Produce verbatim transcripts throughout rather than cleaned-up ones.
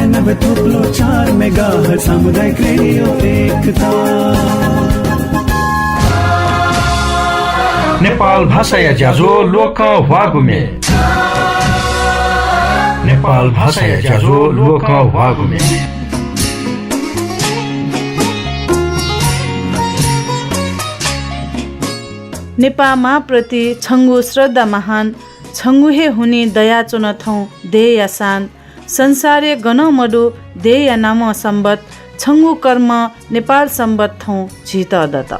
नब्बे थोप्लो चार मेगाहर्ज सामुदायिक रेडियो एकता। नेपाल भाषाया ज्याझ्वः ल्वकं ह्वाःगु म्ये। नेपाल भाषाया ज्याझ्वः ल्वकं ह्वाःगु म्ये। नेपाः मांप्रति छंगु श्रद्धा महान, छंगु हे हुनिं दयाच्वन थौं देय्‌या शान, संसारय् गनं मदु देय्‌या नामं संवत्, छंगु कर्मं नेपाल संवत् थौं झीत दत।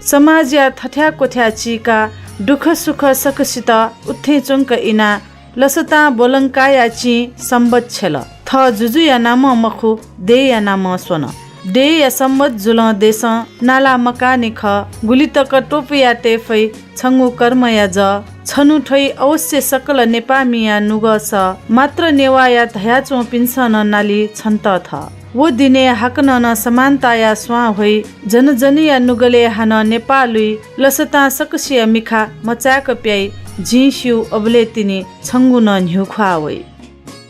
समाजया थथ्याः क्वथ्याः चीकाः दुःख सुख सकसित उत्थें च्वंक इनाः लसतां ब्वलंकाया चिं संवत् छ्यल। थः जुजुया नामं मखु, देय्‌या नामं स्वल। देय्‌या संवत् जुलं देशं नाला मकाःनि खः। गुलि तक त्वपुया तये फइ छंगु कर्मया जः। छन्हु थ्वइ अवश्य सकल नेपाःमिया नुगः सः। मात्र नेवाःया धयाच्वंपिन्सं नं नाली छन्त थः। व दिनय् हाकनं नं समानताया स्वां ह्वइ। जनजनया नुगलय् हानं नेपाः लुइ। लसतां सकसिया मिखा मचाय्‌क प्याइ। जिं स्यू, अबलय् तिनि छंगु नं न्ह्यू ख्वाः वइ।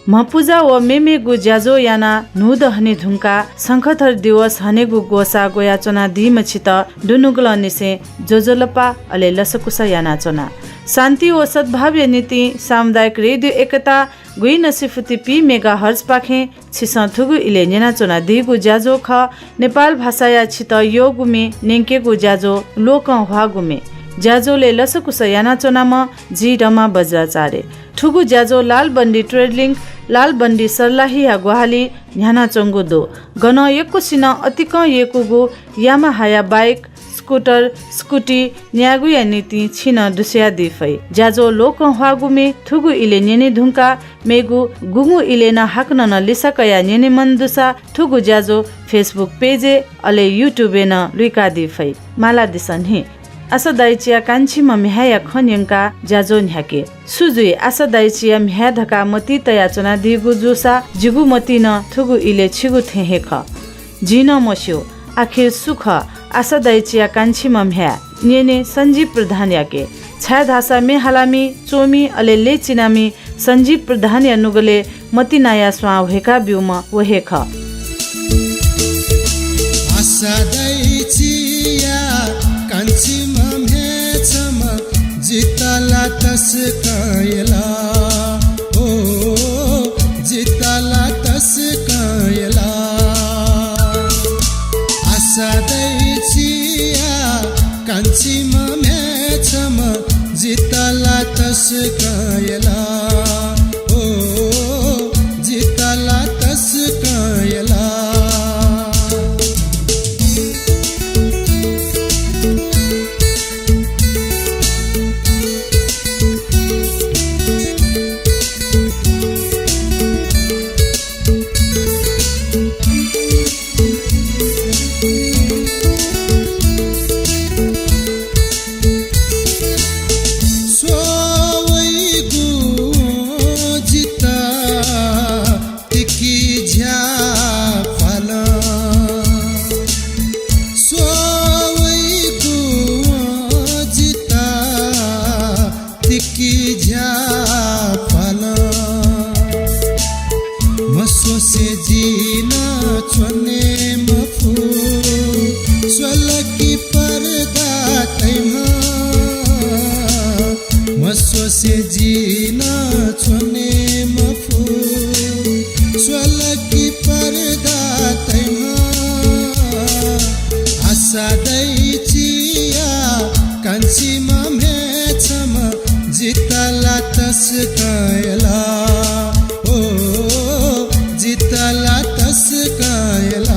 म्हपुजा व मेमेगु ज्याझ्वः यानाः न्हूदँ हने धुंकाः शंखधर दिवस हनेगु ग्वसाः ग्वयाच्वनादीम्ह छित दुनुगलंनिसें ज्वजलपा अले लसकुस यानाच्वना। शान्ति व सद्भावया निंतिं सामुदायिक रेडियो एकता गुइनसिफुति पी मेगाहर्जपाखें छिसं थुगु इलय् न्यनाच्वनादीगु ज्याझ्वः खः। नेपाल भाषाया छित यःगु म्ये न्यंकेगु ज्याझ्वः ल्वकं ह्वाःगु म्ये। ज्याझ्वलय् लसकुस यानाच्वनाम्ह जि रमा बज्राचार्य। थुगु ज्याझ्वः लालबन्दी ट्रेड लिंक, लालबन्दी सर्लाहीया ग्वाहालिं न्ह्यानाच्वंगु दु। गनं यक्वसिनं अतिकं यय्‌कूगु यामाहाया बाइक, स्कुटर, स्कुटी न्यायेगुया निंतिं छिं नं दुस्वयादी फइ। ज्याझ्वः ल्वकं ह्वाःगु म्ये थुगु इलय् न्यने धुंकाः मेगु गुगुं इलय् नं हाकनं नं लिसा कयाः न्यने मन दुसा थुगु ज्याझ्वः Facebook पेजय् अले YouTube-य् नं लुइकादी फइ। मालादिसँ नि। आशा दाइचिया कान्छीम्ह म्ह्याय्‌या खँ न्यंकाः ज्याझ्वः न्ह्याके। सु जुइ आशा दाइचिया म्ह्याय् धकाः मतिइ तयाच्वनादीगु जूसा जिगु मतिइ नं थुगु इलय् छिगु थें हे खः। जिं नं मस्यू, आखिर सु खः आशा दाइचिया कान्छीम्ह म्ह्याय्। न्यने सञ्जीव प्रधानयाके, छाय्‌धाःसा म्ये हालामि, च्वमि अले लय् चिनामि सञ्जीव प्रधानया नुगलय् मतिनाया स्वां ह्वय्‌का ब्यूम्ह व हे खः। आशा दाइचिया कान्छीम्ह म्ह्याय् छम्ह जितः ला तसकं यल। ओ, जितः ला तसकं यल। आशा दाइचिया कान्छीम्ह म्ह्याय् छम्ह जितः ला तसकं यल। ओ, जितः ला तसकं यल। स्ववइगु जितः तिकिझ्याः फालं। स्ववइगु जितः तिकिझ्याः फालं। म्हस्वसे जि नं च्वने मफु, स्वल कि पर्दा तइम्ह। म्हस्वसे जि नं च्वने मफु, स्वल कि पर्दा तइम्ह। आशा दाइचिया कान्छीम्ह म्ह्याय् छम्ह जितः ला तसकं यल। ओ, जितः ला तसकं यल।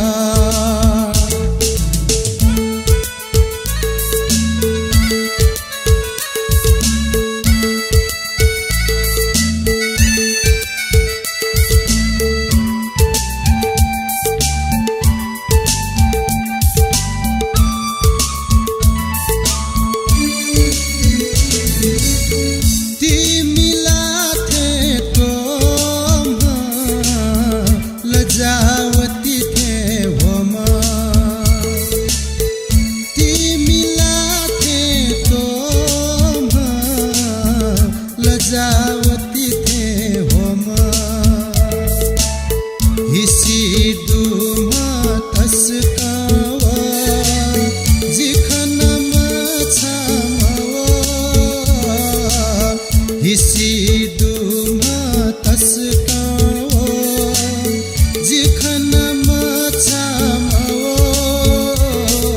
तिमि ला थें हिसि दुम्ह तसकं व, जि खनाम्ह छम्ह व। हिसि दुम्ह तसकं व, जि खनाम्ह छम्ह व।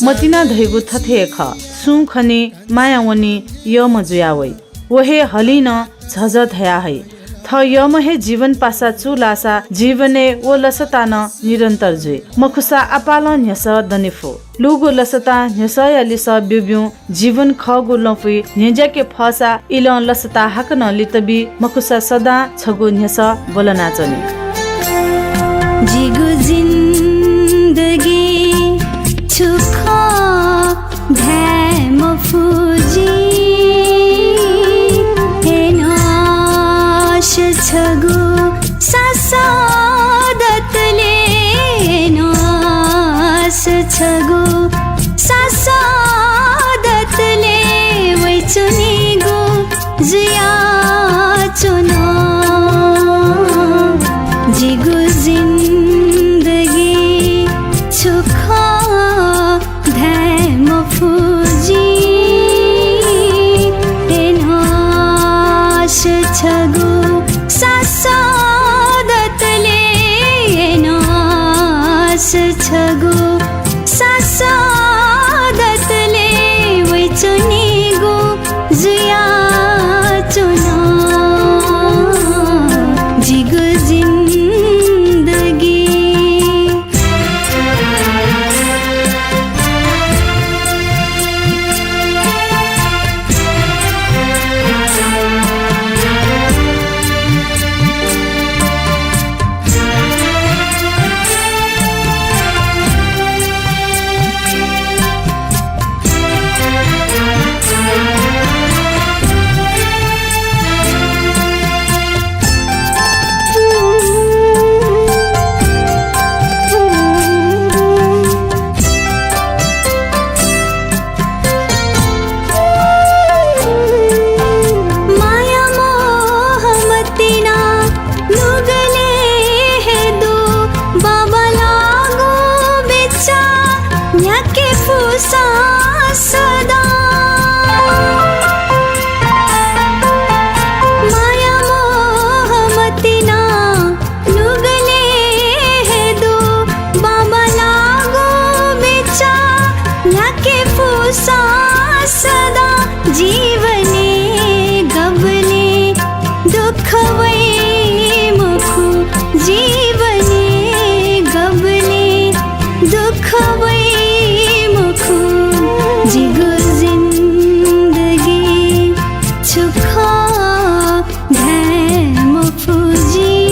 मतिना धइगु थथे हे खः, सुं खनी, माया वनी, यःम्ह जुया वइ। व हे हलिं नं झःझः धया हइ। थः यःम्ह हे जीवन पासा चू लाःसा जीवनय् व लसता नं निरन्तर जुइ। मखुसा आपालं न्ह्यसः दने फु। लूगु लसतां न्ह्यसःया लिसः ब्यूब्यूं जीवन खःगु लँपुइ न्ह्यज्याके फःसा इलं लसता हाकनं लित बी, मखुसा सदां छगू न्ह्यसः ब्वलनाच्वनी। जिगु जिन्दगी छु खः धाये मफु जिं, एनस छगू सासः दतले, एनस छगू सासः दतले वइच्वनीगु जुयाच्वन। जिगु जिन्दगी छु खः धाये मफु जिं, एनस छगू सासः दतले, एनस छगू सासः दतले वइच्वनीगु जुयाच्वन। जिगु जिन्दगी माया मोह मतिना नुगलय् हे दु, बांबांलाःगु बिचाः न्ह्याके फुसा सदां। माया मोह मतिना नुगलय् हे दु, बांबांलाःगु बिचाः न्ह्याके फुसा सदां। जीवनय् गबलें दुःख वइ मखु, जीवनय् गबलें दुःख वइ मखु, जिगु जिन्दगी छु खः धाये मफु जिं।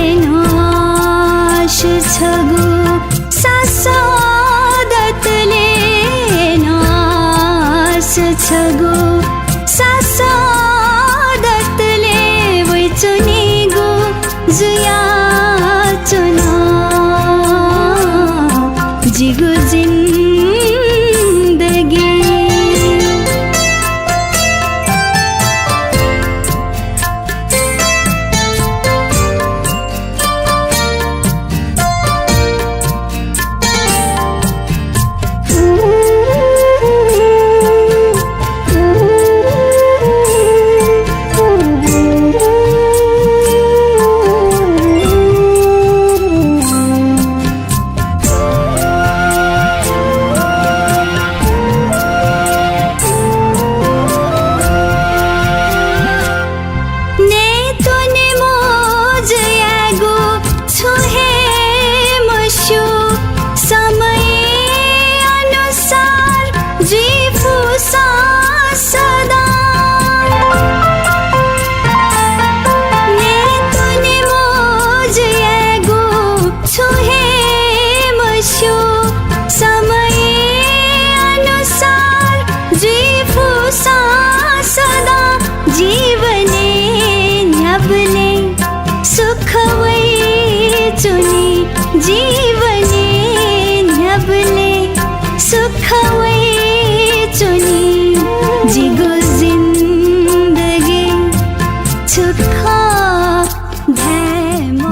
एनस छगू सासः दतले, एनस छगू सासः दतले वइच्वनीगु जुयाच्वन जिगु जिन्दगी। नयेत्वने मोज यायेगु छुं हे मस्यू, समय अनुसार जुइ फुसा सदां। नयेत्वने मोज यायेगु छुं हे मस्यू, समय अनुसार जुइ फुसा सदां। जीवनय् न्ह्याबलें सुख वइच्वनी, जीवनय् न्ह्याबलें सुख वइच्वनी। जिगु जिन्दगी छु खः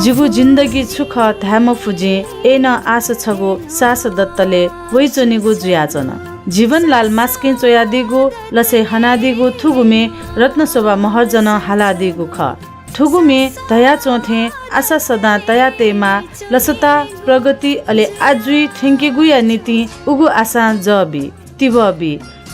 जिगु जिन्दगी छु खः धाये मफु जिं, अय्‌नं आशा छगू सास दतले वइच्वनेगु जुयाच्वन। जीवनलाल मास्कें च्वयादीगु, लसय् हनादीगु थुगु म्ये रत्नशोभा महर्जनं हालादीगु खः। थुगु म्ये धयाच्वं थें आशा सदां तयातयेमाः, लसता, प्रगति अले आः जुइ थ्यंकेगुया निंतिं उगु आशां जः बी, तिबः बी।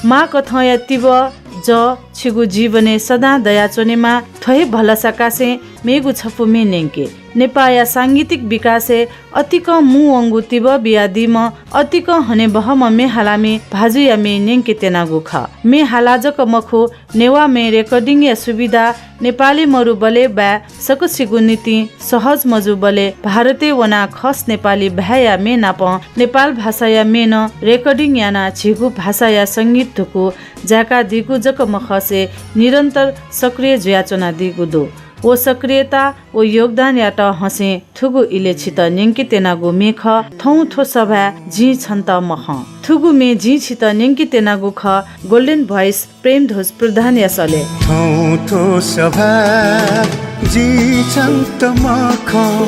माःकथंया तिबः, जः छिगु जीवनय् सदां दयाच्वनेमा। थ्व हे भलसा कासें मेगु छपु म्ये न्यंके। नेपाःया सांगीतिक विकासय् अतिकं मू वंगु तिबः बियादीम्ह, अतिकं हनेबहःम्ह म्ये हालामि भाजुया म्ये न्यंके त्यनागु खः। म्ये हाला जक मखु, नेवाः म्ये रेकर्डिङया सुविधा नेपाली मरुबलय् बाये सकसिगु निंतिं सहज मजूबलय् भारतय् वनाः खस नेपाली भाय्‌या म्ये नापं नेपाल भाषाया म्ये नं रेकर्डिङ यानाः झीगु भाषाया संगीत धुकू जाय्‌कादीगु जक मखसे निरन्तर सक्रिय जुयाच्वनादीगु दु। व सक्रियता व योगदानयात हसें थुगु इलय् छितः न्यंके त्यनागु म्ये खः, थौं थ्व सभाय् जिं छन्त मखं। थुगु म्ये जिं छितः न्यंके त्यनागु खः, Golden Voice प्रेमध्वज प्रधानया सलय्। थौं थ्व सभाय् जिं छन्त मखं,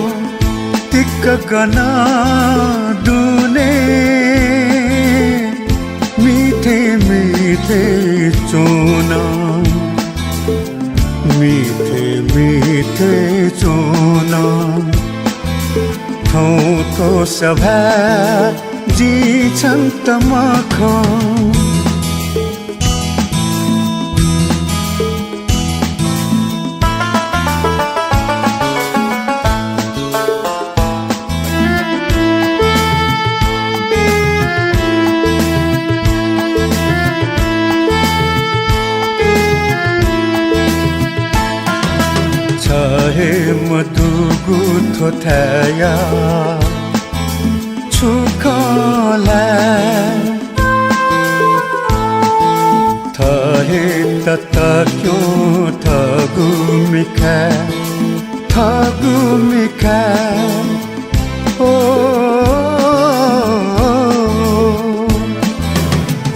तिक्क गन दुने, मिथे मिथे च्वन, मिथे मिथे च्वन। थौं थ्व सभाय् जिं छन्त मखं। छ हे मदुगु थ्व थाय्‌या छु खँ ला? थहे ततक्यौं थःगु मिखाय्, थःगु मिखाय्। ओ,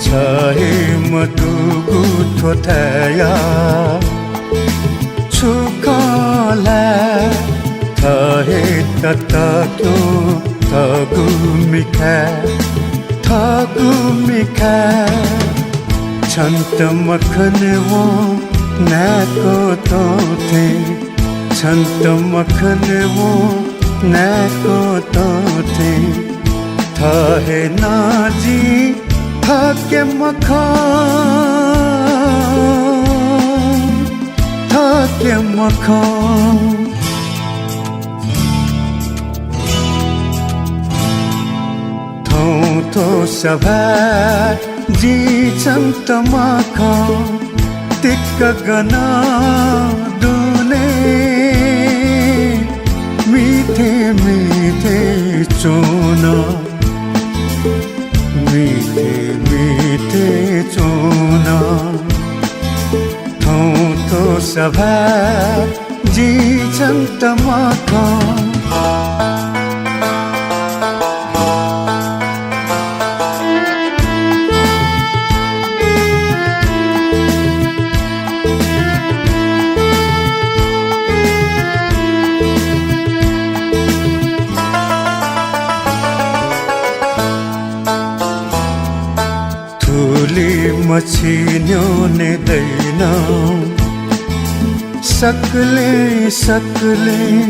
छ हे मदुगु थ्व थाय्‌या छु खँ ला? थहे ततक्यौं थःगु मिखाय्, थःगु मिखाय्। छन्त मखनेवं नाय्‌कः त्वःतें, छन्त मखनेवं नाय्‌कः त्वःतें। थहे नं जिं थके मखं, थके मखं। थौं थ्व सभाय् जिं छन्त मखं, तिक्क गन दुने, मिथे मिथे च्वन, मिथे मिथे च्वन। थौं थ्व सभाय् जिं छन्त मखं। थुलिमछि न्ह्यःने दइन सकलें सकलें।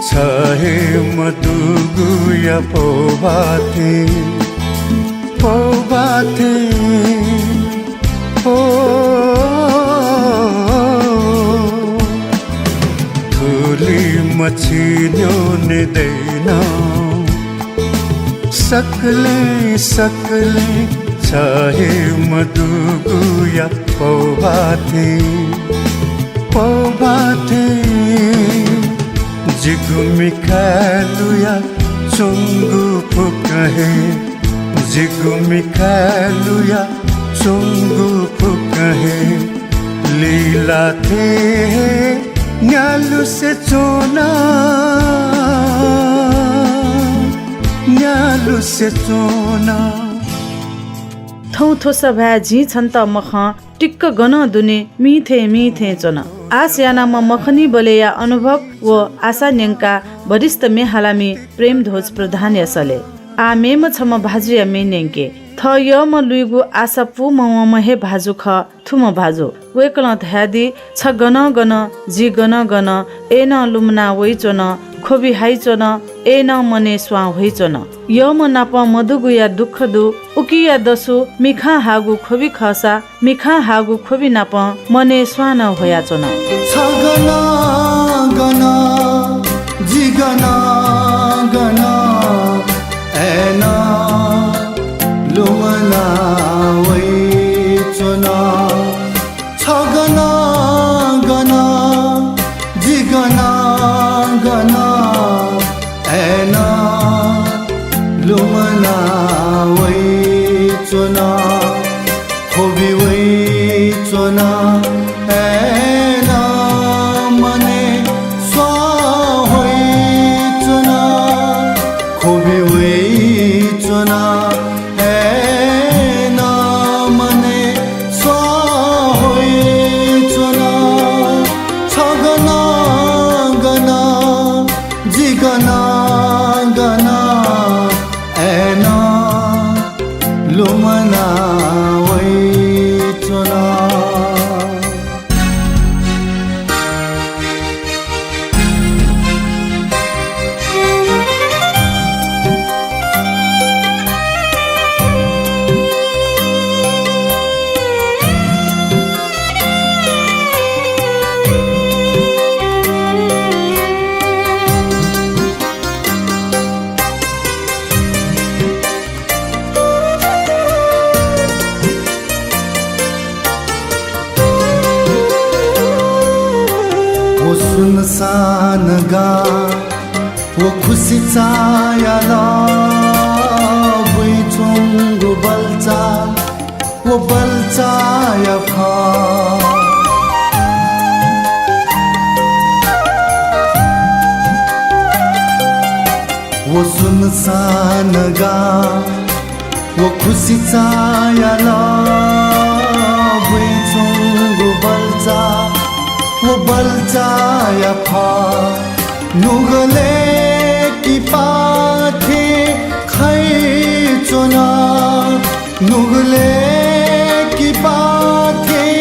छ हे मदुगुया पौभाथें, पौभाथें। ओ, थुलिमछि न्ह्यःने दइन सकलें सकलें। छ हे मदुगुया पौभाथें, पौभाथें। जिगु मिखाय् लुया च्वंगु फुक्क हे, जिगु मिखाय् लुया च्वंगु फुक्क हे, लिला थें हे न्यालुसे च्वन, न्यालुसे च्वन। थौं थ्व सभाय् जिं छन्त मखं, तिक्क गनं दुने, मिथें मिथें च्वन। आश यानाम्ह मखनीबलय्‌या अनुभव व आशा न्यंकाः वरिष्ठ म्ये हालामि प्रेमध्वज प्रधानया सलय्। आः मेम्ह छम्ह भाजुया म्ये न्यंके। थः यःम्ह लुइगु आशा पूम्ह वंम्ह हे भाजु खः थुम्ह भाजु। वय्‌कलं धयादी, छ गनं गनं, जि गनं गनं, अय्‌नं लुमना वइच्वन, ख्वबि हाइच्वन, अय्‌नं मनय् स्वां ह्वइच्वन। यःम्ह नाप मदुगुया दुःख दु। उकिया दसु मिखां हाःगु ख्वबि खःसा, मिखां हाःगु ख्वबि नाप मनय् स्वां नं ह्वयाच्वन। छ गनं गनं, जि गनं गनं, अय्‌नं लुमना वइच्वन। छ गनं गनं, जि गनं गनं, अय्‌नं लुमना वइच्वन। ख्वबि वइच्वन, अय्‌नं मनय् स्वां ह्वइच्वन। ख्वबि वइच्वन, अय्‌नं मनय् स्वां ह्वइच्वन। छ गनं गनं, जि गनं गनं, अय्‌नं लुमना वइच्वन। व सुनसान गां, व खुसि चायाल, बुइच्वंगु बल्चा, व बल्चाया फः। व सुनसान गां, व खुसि चायाल, बुइच्वंगु बल्चा, व बल्चाया फः। नुगलय् किपाथें खइच्वन, नुगलय् किपाथें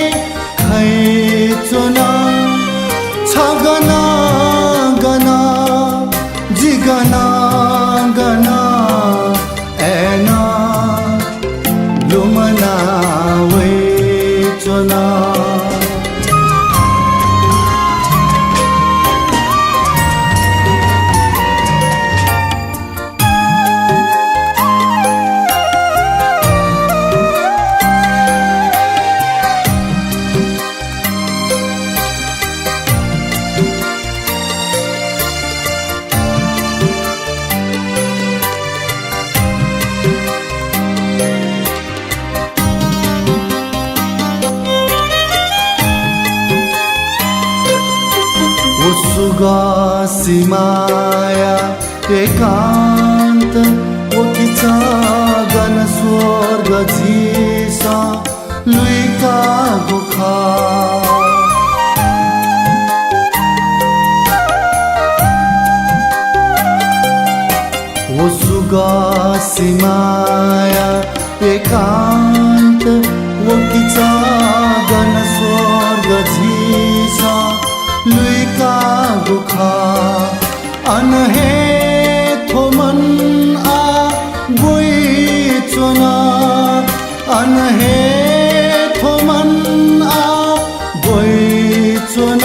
खइच्वन। छ गनं गनं, जि गनं गनं, अय्‌नं लुमना वइच्वन। व सुगः सिमाया एकान्त, व किचा गन स्वर्ग झीसं लुइकागु खः। व सुगः सिमाया एकान्त, व किचा गन स्वर्ग झीसं लुइकागु खः। अन हे थ्व मन आः ब्वइच्वन, अन हे थ्व मन आः ब्वइच्वन।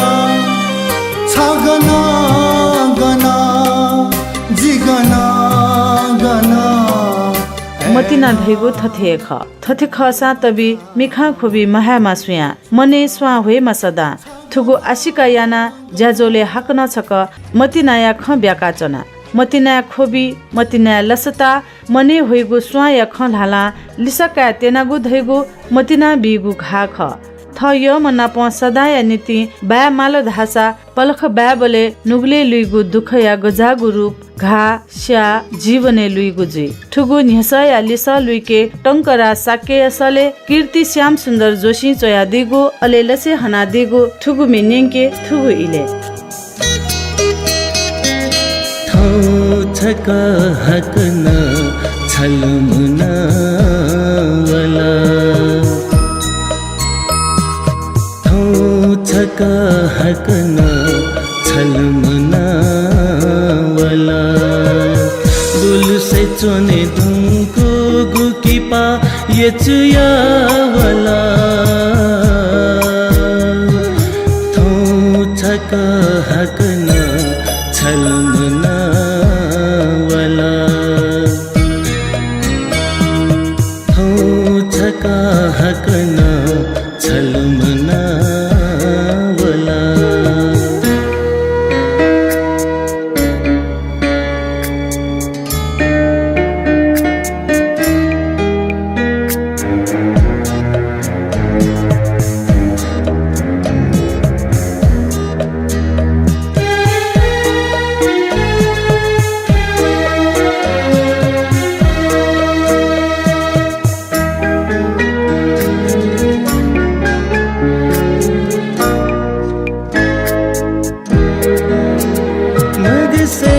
छ गनं गनं, जि गनं गनं। मतिना धइगु थथे हे खः। थथे खःसां तबि मिखां ख्वबि महायेमा सुयां, मनय् स्वां ह्वयेमा सदां। थुगु आशिका यानाः ज्याझ्वलय् हाकनं छकः मतिनाया खँ ब्याकाच्वना। मतिनाया ख्वबि, मतिनाया लसता, मनय् ह्वइगु स्वांया खँ ल्हालां लिसः काये त्यनागु धइगु मतिनां बीगु घाः खः। थः यःम्ह नाप सदांया निंतिं बाये माल धाःसा पलख बायेबलय् नुगलय् लुइगु दुःखया गज्याःगु रूप, घाः, स्याः, जीवनय् लुइगु जुइ। थुगु न्ह्यसःया लिसः लुइके टंकराज शाक्यया सलय् कीर्ति श्याम सुन्दर जोशीं च्वयादीगु, अले लसय् हनादीगु थुगु म्ये न्यंके थुगु इलय्। थौं छकः हाकनं छलमुना वल। थौं छकः हाकनं छलमुना वल। बुलुसय् च्वने धुंकूगु किपा यचुया वल। थौं छकः हाकनं छलमुना वल। थौं छकः हाकनं छलमुना वल। मगसे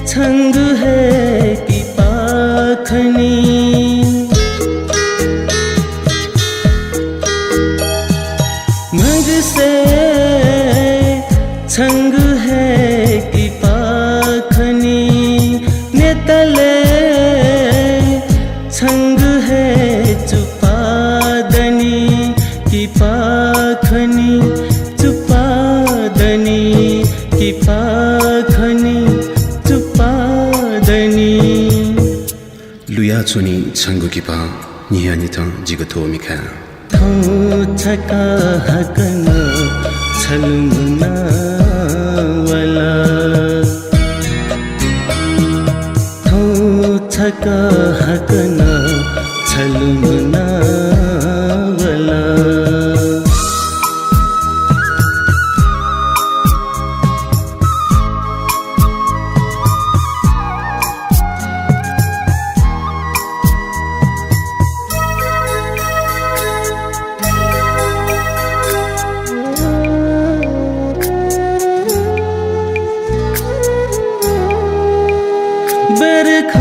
छंगु हे किपा खनी। मगसे छंगु हे किपा खनी। न्यतले छंगु हे चुपा दनि किपा खनी, चुपा दनि किपा खनी, चुपा दनि। लुयाच्वनी छंगु किपा, न्हियान्हिथं जिगु थ्व मिखा। थौं छकः हाकनं छलमुना वल। थौं छकः हाकनं छलमुना वल।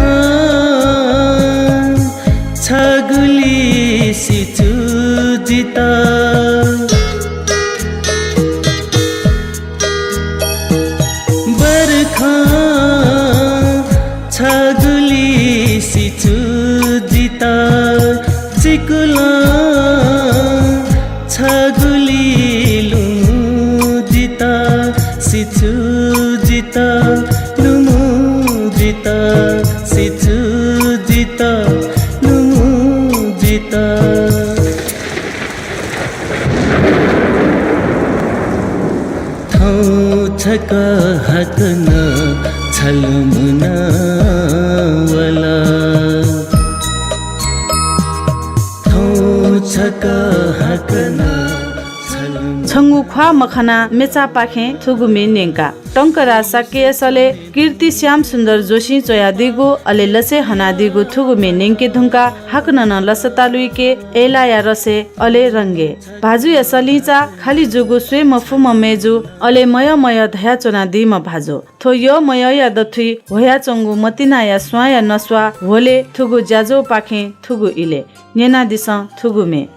बरखं छगुली सिचु जिता। बरखं छगुली सिचु जिता, चिकुलं छगुली लुमु जिता, सिचु जिता, लुमु जिता, सिचु जिता, लुमु जिता। थौं छकः हाकनं छलमुना वल। थौं छकः हाकनं छलमुना। छंगु ख्वाः मखनाः मेचापाखें थुगु म्ये न्यंका। टंकराज शाक्यया सलय् कीर्ति श्याम सुन्दर जोशीं च्वयादीगु, अले लसय् हनादीगु थुगु म्ये न्यंके धुंकाः हाकनं नं लसता लुइके अय्लाया रसय्, अले रंगय्। भाजुया सलिंचा खालि जूगु स्वये मफुम्ह मय्जु, अले मयः मयः धयाच्वनादीम्ह भाजु। थ्व यःमयःया दथुइ ह्वयाच्वंगु मतिनाया स्वांया नस्वाः ह्वलय् थुगु ज्याझ्वःपाखें थुगु इलय्। न्यनादिसँ थुगु म्ये।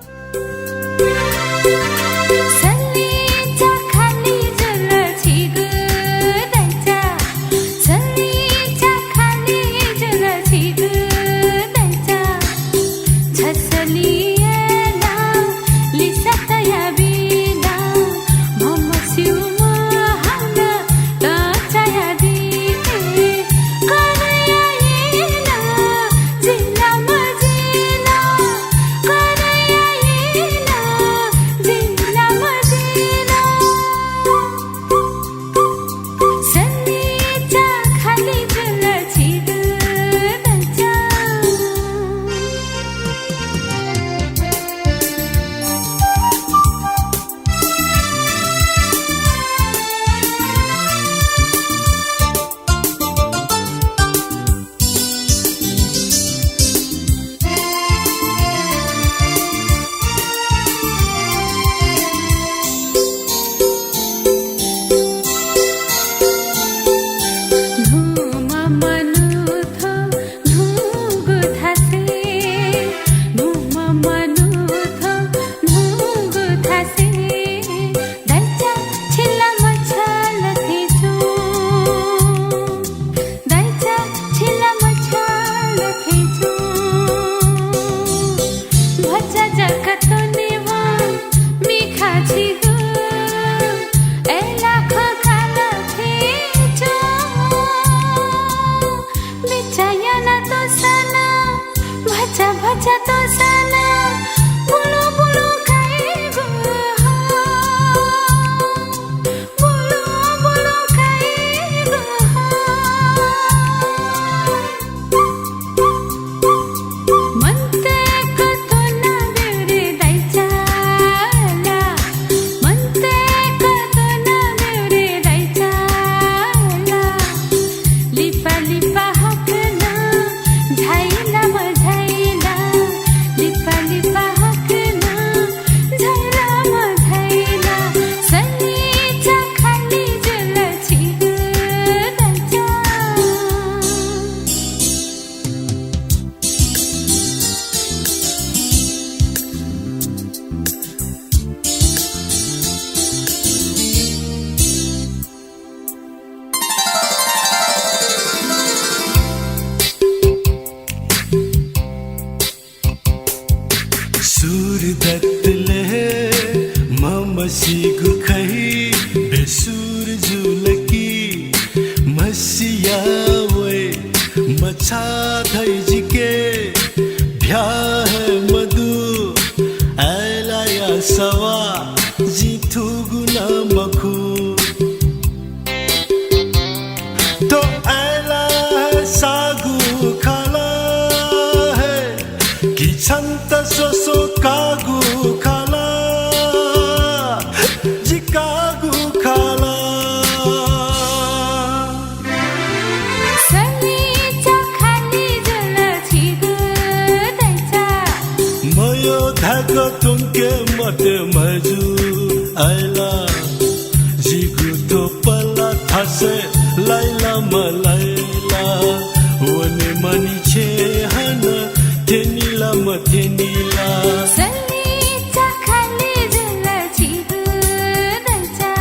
गुखै बेसुर जुल कि म्हसिया वइ मछाः धइ जिके भ्याः हे मदु। अय्लाया सवाः जिं थुगु नं मखु। थ्व अय्ला हे साःगु खला हे कि छन्त स्वस्वकाःगु खला, जिकाःगु खला। सलिचा खालि जुल छिगु दैचा। मयः धाक त्वंके मते मजू अय्ला। जिगु थ्व पला थासय् लाइला मलाइला, वने मानि छेँ हानं थ्यनिला मथ्यनिला। सलिचा खालि जुल छिगु दैचा।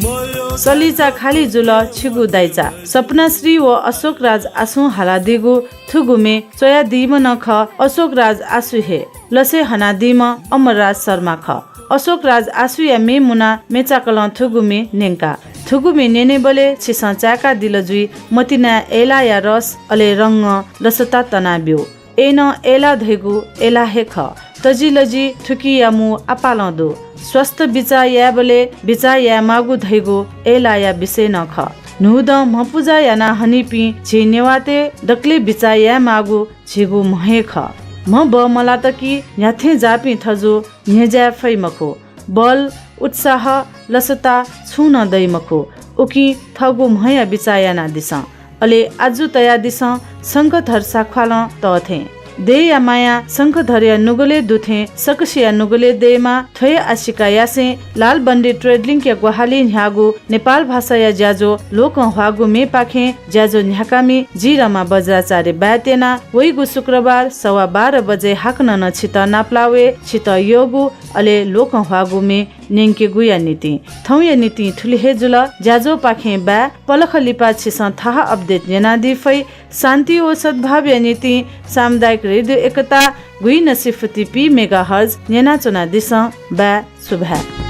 मयः सलिचा खालि जुल छिगु दैचा। सपनाश्री व अशोकराज आशुं हालादीगु थुगु म्ये च्वयादीम्ह नं खः अशोकराज आशु हे। लसय् हनादीम्ह अमरराज शर्मा खः। अशोकराज आशुया म्ये मुनाः म्ये चाकलं थुगु म्ये न्यंका। थुगु म्ये न्यनेबलय् छिसं चाय्कादिल जुइ मतिनाय् अय्लाया रस अले रंगं लसता तनाब्यु। अय्नं अय्ला धइगु अय्ला हे खः। तजिलजि थुकिया मू आपालं दु। स्वस्थ बिचाः यायेबलय् बिचाः यायेमाःगु धइगु अय्लाया विषय नं खः। न्हूदँ म्हपुजा यानाः हनीपिं झी नेवाःतय् दकलय् बिचाः यायेमाःगु झीगु म्ह हे खः। म्ह बमलात कि न्ह्याथें जाःपिं थजु न्ह्यज्याये फइ मखु। बल, उत्साह, लसता छुं नं दइ मखु। उकिं थःगु म्हया बिचाः यानादिसँ। अले आजु तयादिसँ शंखधर साख्वालं तःथें। देय्या माया शंखधरया नुगलय् दुथें सकसिया नुगलय् दयेमा। थ्व हे आशिका यासें लालबन्दी ट्रेडलिंकया ग्वाहालिं न्ह्याःगु नेपाल भाषाया ज्याझ्वः लोकं ह्वाःगु म्येपाखें ज्याझ्वः न्ह्याकामि जि रमा बज्राचार्य बाय् त्यना। वइगु शुक्रबार सवा बाह्र बजे हाकनं नं छितः नापलाः वये। छितः यःगु अले लोकं ह्वाःगु म्ये न्यंकेगुया निंतिं। थौंया निंतिं थुलि हे जुल। ज्याझ्वःपाखें बाय्। पलख लिपा छिसं थाहा update न्यनादी फइ। शान्ति व सद्भावया निंतिं सामुदायिक रेडियो एकता गुइनसि फुति पी मेगाहर्ज न्यनाच्वनादिसँ। बाय्, सुभाय्।